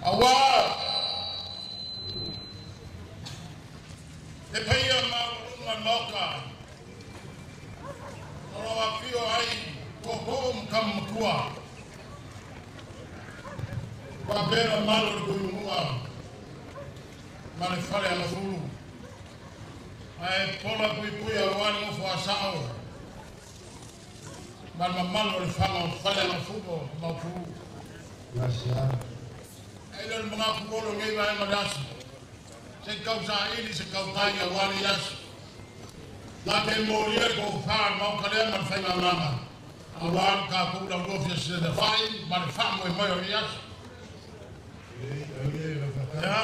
Awa le paia maualuga maoka o lo afio ai tootoo ma tama matua faapea malo le kuimuga ma le fale alafulu ae pola puipui auā le gofo a sa'o ma le mamalu o le faga o fale alafulu o mautū. Ai le magapu olo nei vaega le aso se tausaili se tautai auā le aso la te molia le tofa le maoka lea ma le faigalaga auā le tatou laulofi asilafai ma le faamoemoe o le aso. Ia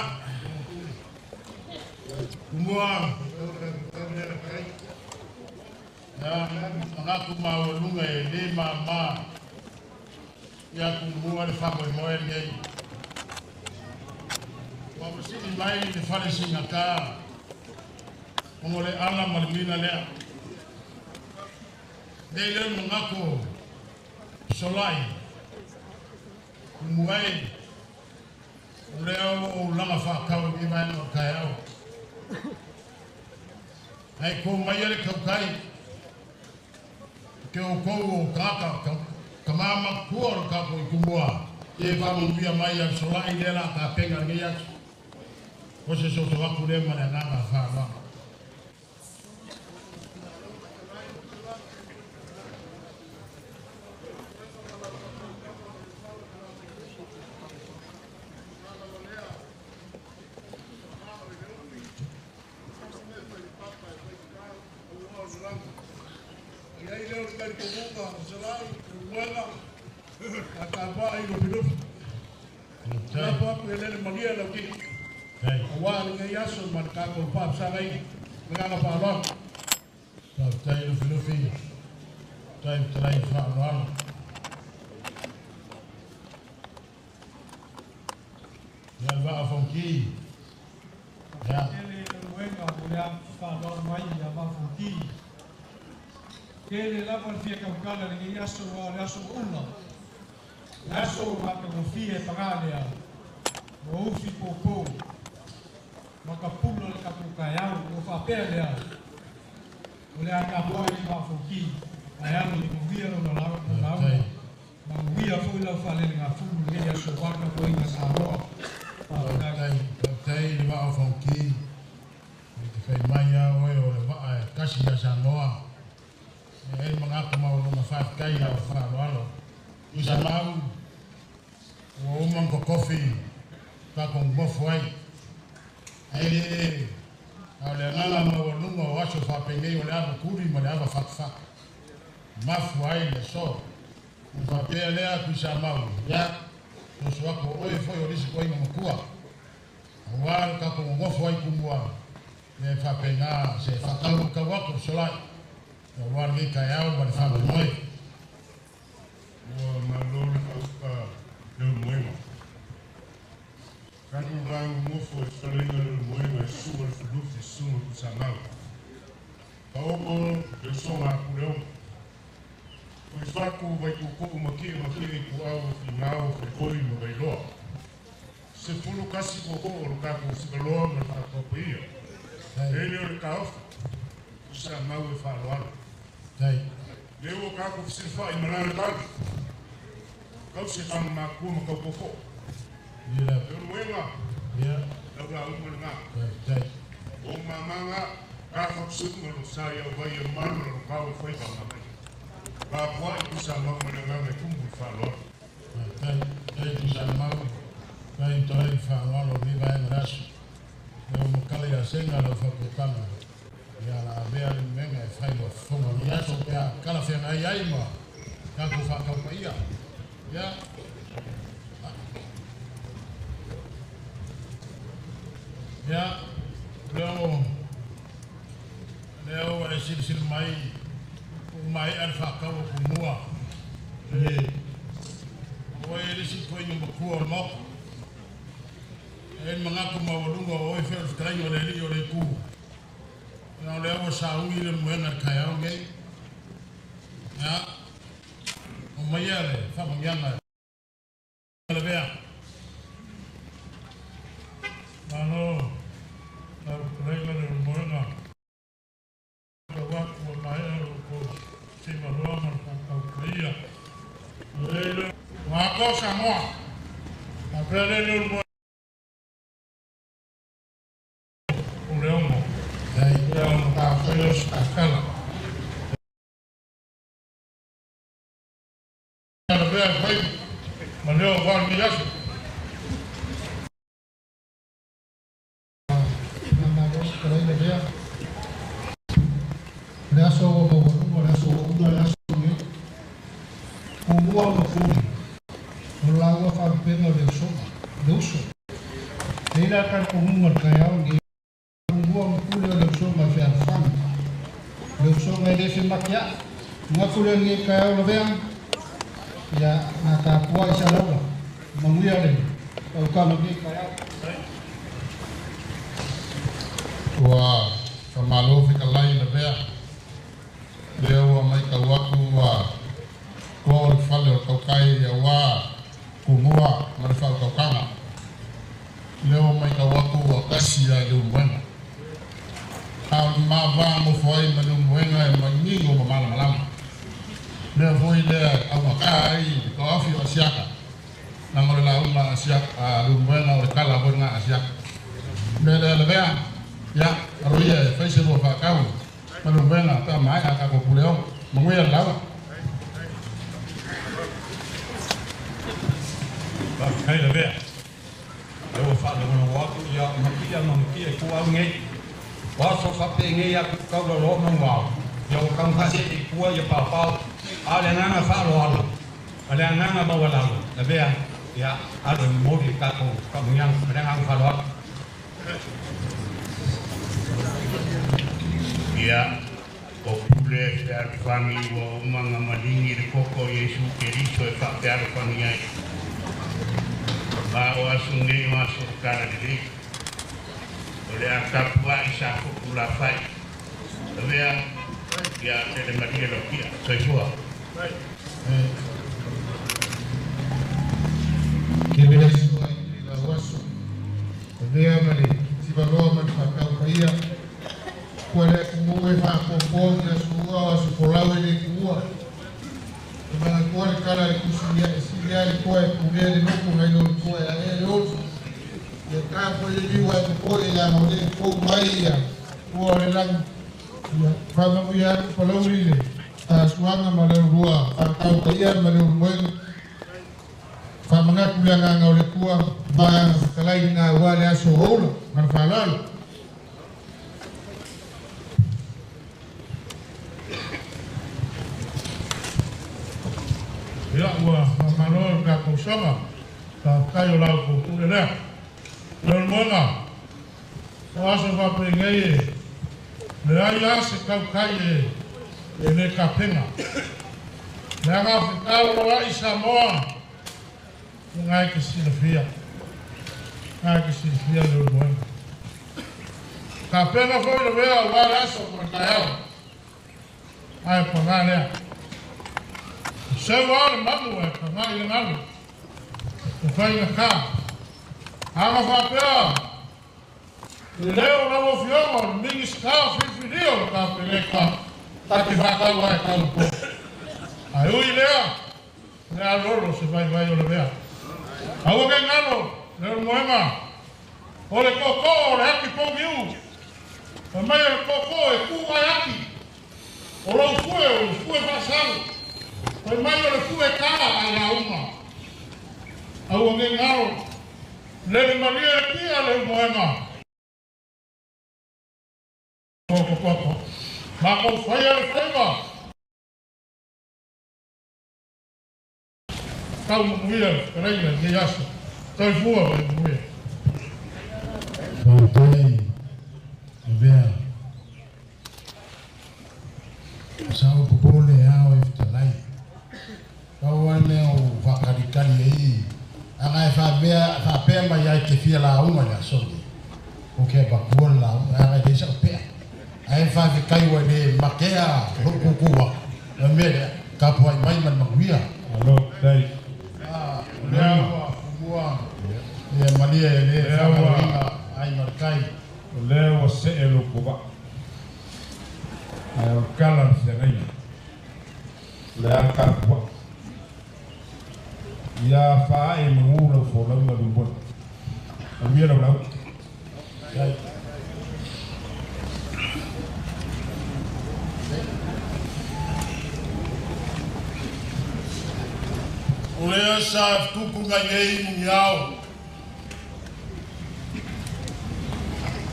kumua ia magapu maualuga e lē māmā ia kumua le faamoemoe lenei. Ua masili mai le fale sigatā ona o le ala ma le mina lea. Nei lea magaku solai kumu ai o lea ua ou laga faatau i vaega o taeao. Ae kou mai le tautai ke outou o tagata tamā matutua o le tatou i Tumua ia e faamanuia mai a solai lea la tapena lenei aso. O se soso atu lea ma le agaga faaaloalo. Faafetai Lufilufi, tai fetalai faaaloalo. Ia le vaa fonki. Ia. Tele leluega mo le faaaloalo mai ia Vafonki. Tele lava le fia kaukala lenei aso ua o le aso ula. Le aso matagofie pagā lea. Ua ufi poupou. Ma ka pula le tatou taeao ua faapea lea. O le a tapuai i Vafonki. Ae alo i manuia lona lauga. Manuia foi lau faalelegafulu lenei aso waka poiga Samoa. Faafetai, faafetai le vaa o Fonki. I te fai mai a oe o le vaa e tasi ia Samoa. E ai manatu maualuga faafetai lau faaaloalo. Tuisamau ua uma ona totofi tatou nofo ai. Ae le a o le agaga maualuga o aso faapenei o le ava tuli ma le ava fatufatu. Mafu ai le aso. Ua faapea lea Tuisamau, ia soso atu o oe foi o lisi toaiga matua. Auā le tatou nonofo ai Tumua e faapena se faataumatau atu le solai auā lenei taeao ma le faamoemoe. Ua malo le leulumoega. Tatou vaegogofo e fetalaiga leulumoega e susuga Lufilufi susuga Tuisamau. Paogo le usoga a Puleogo. Tuifaku Vaituutuu ma Ki'i ma Ki'i Ituau o Finao Faifoi ma Vailoa. 11 tootoo o le tatou Figaloa ma le faatuapaia. E le o le taofi, Tuisamau e faaaloalo. Lea ua tatou fesilafai ma lalelagi. Kau se tama matua ma kau tootoo. Leulumoega, lau lauga lena. O mamaga, ka fakusuga lo sa ia vai e malu lo kau e faiva ma mai. Tapuai Tuisamau ma le agaga e tumu i le faaaloalo. Faafetai, faafetai Tuisamau, faafetai fetalai faaaloalo o lenei vaega o le aso. Ua matala ia Sega lau fautuaga ia la avea le mega e fai loa fofoga o lenei aso pe a talafeagai ai ma tatou faataupaia. Ia. Ia, leo lea ua e silasila mai ua maea le faatau o Tumua le o oe le isi toeaina matua o le Maota. E i ai le manatu maualuga o oe foi o le fetalaiga o le Alii o le Itu. Ia o lea ua saui le moega i le taeao lenei. Ia, aumaia le faamanuiaga Lavea. Malo lau fetalaiga le moega. Tau atu ua maea lo outou seivaloa ma le faataupaia. Ua atoa Samoa. Faapea lea le moega o le ono. Ia ona tafaia o se tatala. Lavea e fai ma leo aua lenei aso. Faamalo fetalai Lavea. O le aso ua maualuga, o le aso ua ula le aso lenei. Tumua ma Puli, o le laua faalupega o le usoga, le uso. E i ai la talitonuga o le taeao lenei, Tumua ma Puli o le usoga e fealofani. O le usoga e le femateai. Manatu lea i lenei taeao Lavea, ia na tapuai sa laula. Manuia le tautaga i lenei taeao. Ua faamalo fetalai Lavea, lea ua matau atu ua to le fale o le tautai aua Tumua ma le faautautaga. Lea ua matau atu ua tasi lava i Leulumoega. A o le ma va nofo ai ma Leulumoega e manino ma malamalama. Mea foi lea e augata ai le taofi o Asiata, leaga o le lauga a Asiata a Leulumoega o le tala foi lena a Asiata. O le mea lea Lavea, ia, alo ia e fai se lua faatau ma Leulumoega pe a maea a tatou puleogo. Manuia le lauga. Faafetai Lavea. Lea ua faalogologo atu ia matia ma matia i ku au nei. O aso faapenei atu taulaloa manuao, ia ua taugata i tua ia paopao. A o le agaga faaaloalo ma le agaga maualalo, lavea, ia alo e momoli i le tatou faamanuiaga. Ma le agaga faaaloalo. Ia, o pule fealofani ua uma ona maligi le koko o Iesu Keriso e faafealofani ai. Ma o aso nei o aso o Talalelei. O le a tapuai sa fotu lafai. Lavea, ia tele malie lau tia. Soifua. Keve aso ai i lau aso. Avea ma le tivaloa ma le faataupaia. Kua le atunuu e faapoapoa i aso ua o aso folau e le tuua. E manatua le tala a le tusi e sili lava le toa e pulea le loto nai lo le toa e aea le olo. Ia ta foi le liu ae popoe leaga o lea e fou mai ia tua o le lagi. Ia faamanuia atu Palauli le taasuaga ma le lua faatautaia ma le ulumoega. Faamanatu le agaga o le Atua ma fetalai lena aua le aso o ola. Ma le faaaloalo. Ia, ua faamalo i le tatou soga. Faafetai o la outou pule lea. Leulumoega, o aso faapenei e leai lava se tautai e le tapena. Leaga fetauloai Samoa, lena e te silafia. Lena e te silafia Leulumoega. Tapena foi lavea aua le aso ma le taeao. Ae paga lea. E seu lava le manu ae paga i le galu. E faigata. Ana faapea, e le o lau Afioga o le Minisita filifilia o le Kapeneta ta te faatau ai tau po. Ae ui lea, o le a lolo se vaivai o Lavea. Aua ne i galo, Leulumoega, o le tootoo o le ati pouliu. Fai mai o le tootoo e tu ai ati. O lou fue o le fue faasau. Fai mai o le fue tala ai lauga. Aua ne i galo, lele malie le tia Leulumoega. Poto poto. Matou faia le faiva. Tau manuia fetalaiga i lenei aso. Soifua ma le manuia. Faafetai Lavea. Sa ou popole ao e fetalai. Pau lava le mea ua faakalikali ai, a e faapea faapea mai ai te fia lauga i le aso lenei, ou te avatua le lauga, leaga e leai sau pea. Ae faafetai ua le matea lou kukū atu, o le mea lea, tapuai mai ma le manuia. Malo faafetai. O lea ua fumua ia malie e le faagaloina Aiga o le Tai. O lea ua see lou kovaa, ae o le tala a le feagaiga, o le a tapuai. Ia faaee i manu lau folauga Lumone. Manuia lau lauga. O lea sa fetupu nai nei muniao.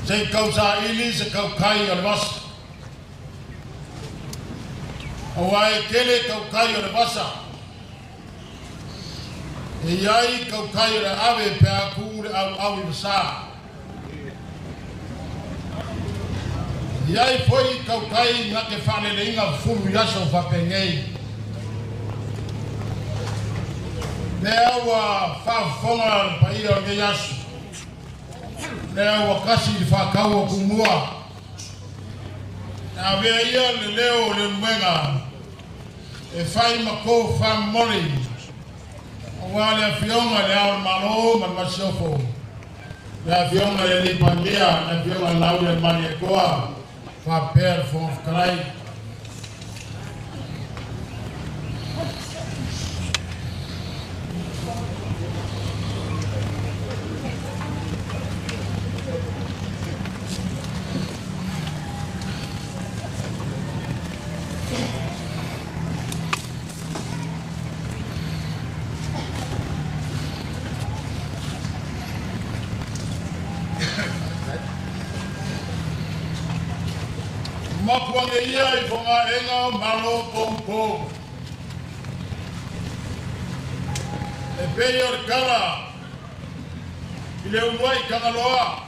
Se i tausaili se tautai o le vasa. Aua e tele tautai o le vasa. E i ai tautai o le ave pe a tu le auau i vasa. E i ai foi tautai na te faaleleina fulu i aso faapenei. Lea ua faafofoga le paia o lenei aso. Lea ua kasi i le faatau o Tumua. Na avea ia le leo o Leulumoega e fai ma to faamomoli aua le Afioga i Le Ao o le Malo ma le Masiofo, le Afioga i le Alii Palemia, le Afioga i le Laaulialemalietoa faapea le Fofoga Fetalai. Mapuange ia i fagaega o Malo poupou. E pei o le tala i le uluai Tagaloa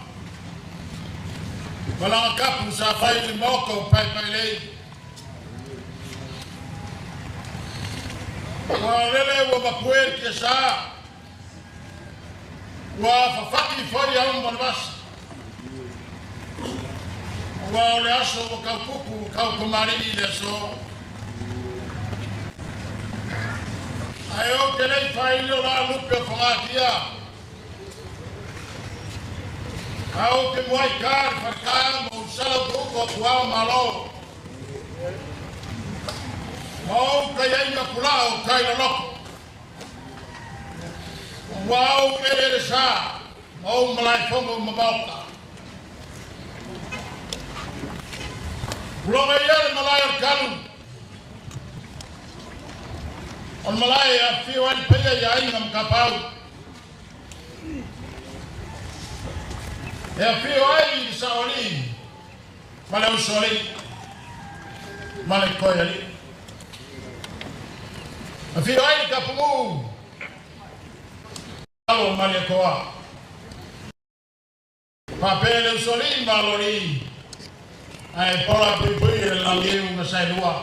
ma lana tapu sa fai i le maota o Paepaelei. Ua lele ua mapue le tiasa, ua fafati foi au ma le vasa. Aua o le aso ua tautupu ua taukamalii i le aso. Ae ou te le i faailo la lupe o Fagatia. A ou te muai ta le faleta ma ou sala utauta o tuao malo. Ma ou taiaina pulaa o tai loloto. Ua ou eleele sa ma ou malaefono ma maota. Uloga ia le malae o le talu. O le malae e afifio ai le paia i aiga ma tapaau. E afio ai le saoalii ma le usoalii ma le toealii. Afio ai le tapunuu alo ma le atoa. Faapea le usoalii ma aloalii ae pola puipui le lagiu na saelua.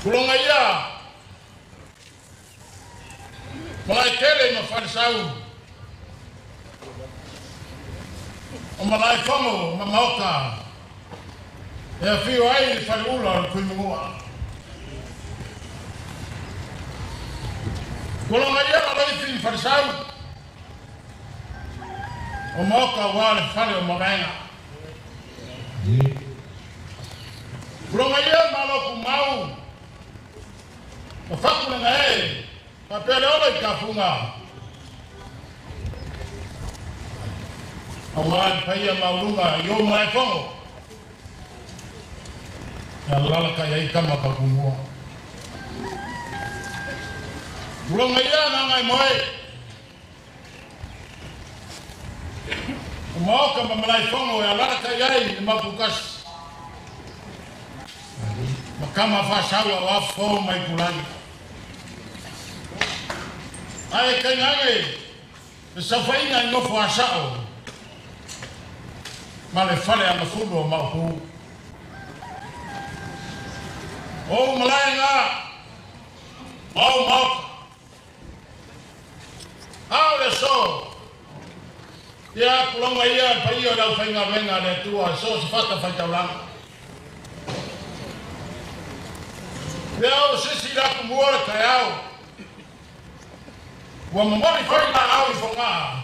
Tuloga ia Malaetele ma Falesau, o Malaefono ma Maota e afio ai le faleula o le Tuimanua. Tuloga ia Laloifi ma Falesau, o Maota aua le fale o Mavaega. Tuloga ia Malo Tumau ma Fatulagae faapea le ola i tafuga aua le paia maualuga i o Malaefono e alalatai ai tama tautumua. Tuloga ia Gagaimoe o Maota ma Malaefono e alalatai ai le Maututasi. Makama whasaua o afo mai kulani. Ae kaingange, le safaina i nofo a sao, ma le fale a mafulu o maupu. O malae ngā, mau mauka. Ao le so, ia kulonga ia pa ia lau whainga wenga le tua, so se whata whaitaulanga. Ia o sisi la kumua le kai au. Ua mamoni whai la au i whangaa.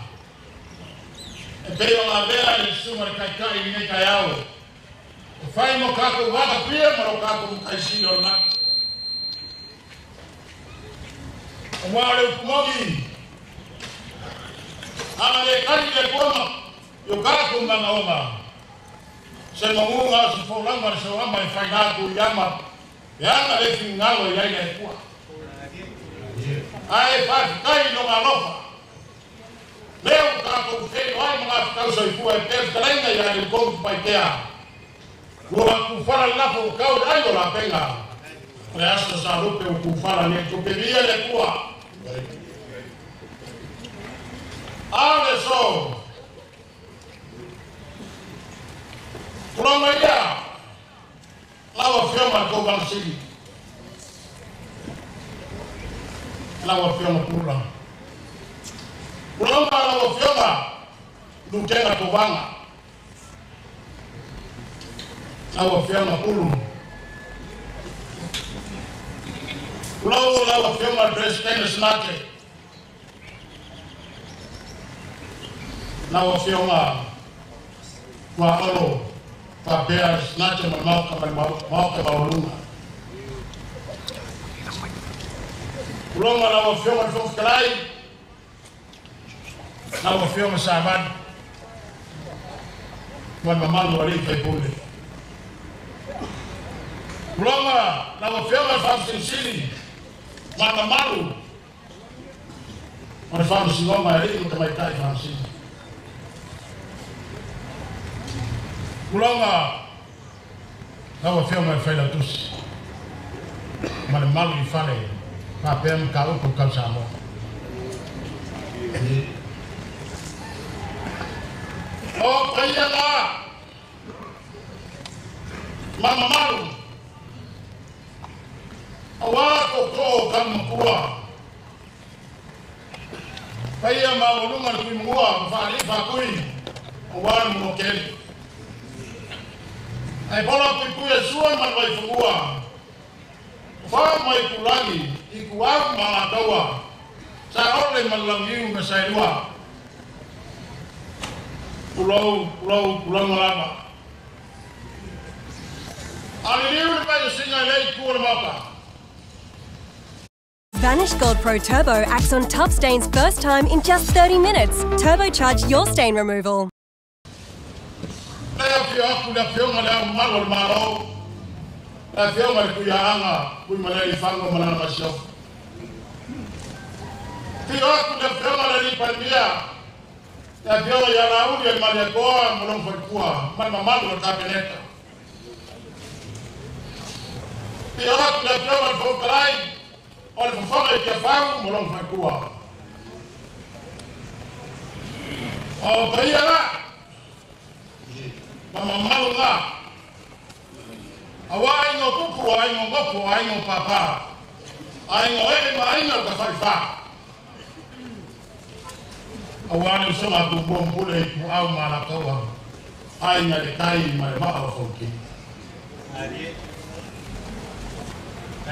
E pei o ngā mea i sunga le kaikai i nei kai au. O whai mo kākou waka pia ma ro kākou mukai sili o nani. O wā le upumogi. Ana le kari le kuama i o kākou manga onga. Se mangunga o se fōlanga le soama i whai nāku i ama. E anga le fingalo i aina e kua. Ae whawhitai no ngā lofa. Leo kākou wheno ai ma ngā whitausa i kua e te whitalenga i ai kongu pai tea. Ua kūwhara lafo o kau le ai o la penga. Le aso sa lupe o kūwhara ne tuperia le kua. A le so. Kulonga ia. Lawa fioma le kau sili. Lawa fioma pula. Kulonga lawa fioma lutenga tovanga. Lawa fioma pulu. Kulonga lawa fioma presidente snate. Lawa fioma kwa olo. Papea snate ma mauka maulunga. Kulonga lawa fioma fofkalai. Lawa fioma savan. Wan mamalu wali faipule. Kulonga lawa fioma fafsinsili. Mamalu. Wan famsingonga eri mutamaitai famsini. Kulonga lawa fioma failatusi. Ma le malu i fale. Papea mka upu kau Samoa. O paia ngā. Mamamalu. Awa koko o kamakua. Paia mawalunga le kui mungua. Mwhaari whakui. Awa le munokeli. Ai pola kui kui e sua manwai fungua. Wha mai kulangi. Iku au malataua. Sa ole malangiu me sailua. Pulau, pulau, pulau malama. Aliliu le mai singa lei kua le mapa. Vanish Gold Pro Turbo acts on tough stains first time in just 30 minutes. Turbocharge your stain removal. Le fio aku le fio le au malo le malo. Le fio le kuia anga kui malei fango malana masio. Fio aku le fio le ni palmia. Le fio ya lauli le malekoa molong falkua mal mamalu le kapeneta. Fio aku le fio le fokalai o le fofoga i te whangu molong falkua. O paia la. Mamamalu ngā. Awa aingo kuku, aingo ngopo, aingo papa. Aingo ele ma aingo ka whaiwha. Awa ni usonga kumbo mpule i ku au malakaua. Ainga le kai ma le maa o fauki.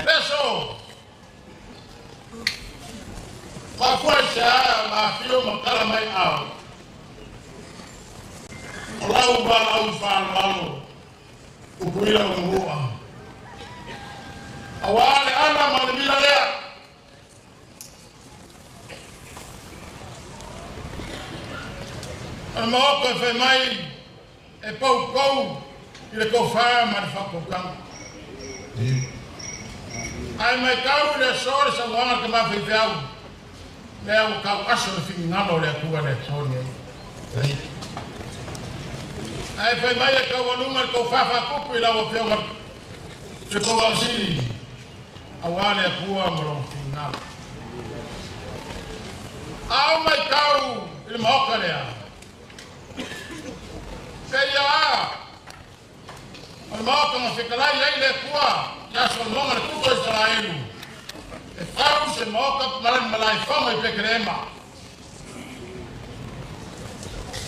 Leso! Mafua se a mafio makala mai au. O lau wala au whanwalo. Ukuila o murua. Awa le ana ma le mila lea. A maoko e whai mai e pau kou i le kou whaa ma le whakokanga. Ai mai kau le so le sangoanga te mawhiwhiau. Lea o kau aso le whingalo le atua le sone. Ai whai mai e kau alunga le kou whawha kupu i lau o whionga Se kovasili aua le Atua ma lona finagalo. A o maitau i le maoka lea. Peia a o le maoka na fetalai ai le Atua ia Solomoga le tupu o Isaraelu. E fau se maoka malaefono i Petelema.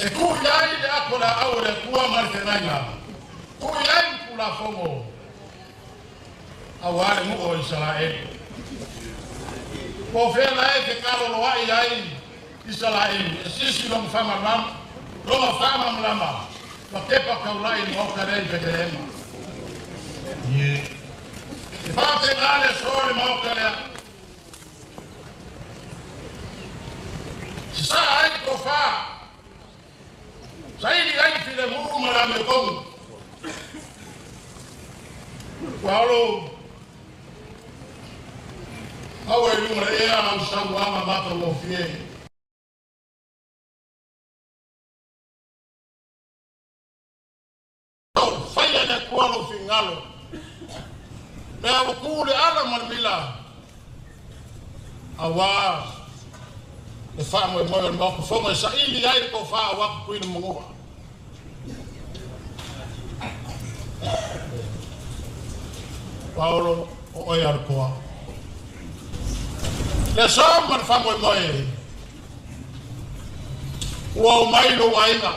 E tuu i ai le ato laau o le Atua ma le feagaiga. Tuu i ai le Tulafono aua le nuu o Isaraelu. Po o fea la e fekaloloai ai Isaraelu, e sisi lona faamalamalama ma tepa taulai i le maota lea i Petelema. E faapena le aso i le maota lea. Sasaa ai le tofa, saili ai le filemu ma le amiotonu. Ua olo aua i luga o le ea lau saunoaga matagofie. Faia e le Atua lou finagalo. Lea ua tu le ala ma le mila aua le faamoemoe o le Maota Fono e saili ai le tofa aua Tutuila ma Manua. Paolo o oe a le toa. Le aso ma le faamoemoe ua omai lou aiga.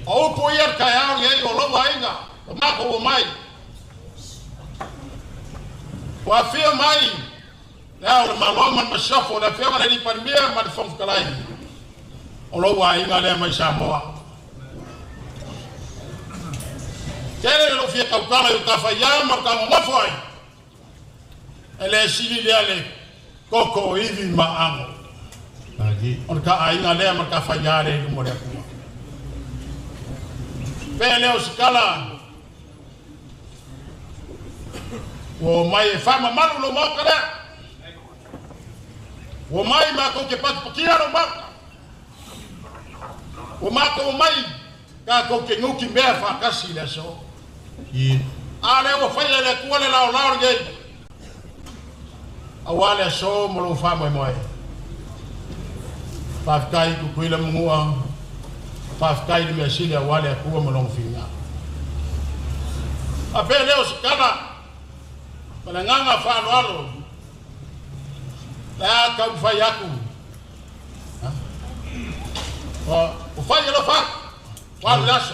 O upu ia le taeao lenei o lou aiga, o matou omai. Ua afio mai le Ao o le Malo ma le Masiofo, le Afioga i le Palemia ma le Fofoga Fetalai, o lou aiga lea mai Samoa. Tele lou fia tautala i o ta faia ma le ta nonofo ai, e le sili lea le koko o ivi ma ago. O le ta aiga lea ma le ta faia lea i luma o le Atua. Pea lea o se tala ua omai e faamamalu lou maota lea. Ua omai matou te patipatia lou maota. Ua matou omai tatou te nuti mea faatasi i le aso. A lea ua faia e le Atua le laolao lenei aua le aso ma lou faamoemoe. Faafetai i Tutuila Manua, faafetai i le mea sili aua le Atua ma lona finagalo. A pea lea o se tala ma le agaga faaaloalo, le a taumafai atu, ua fai alofa atu, ua alu le aso.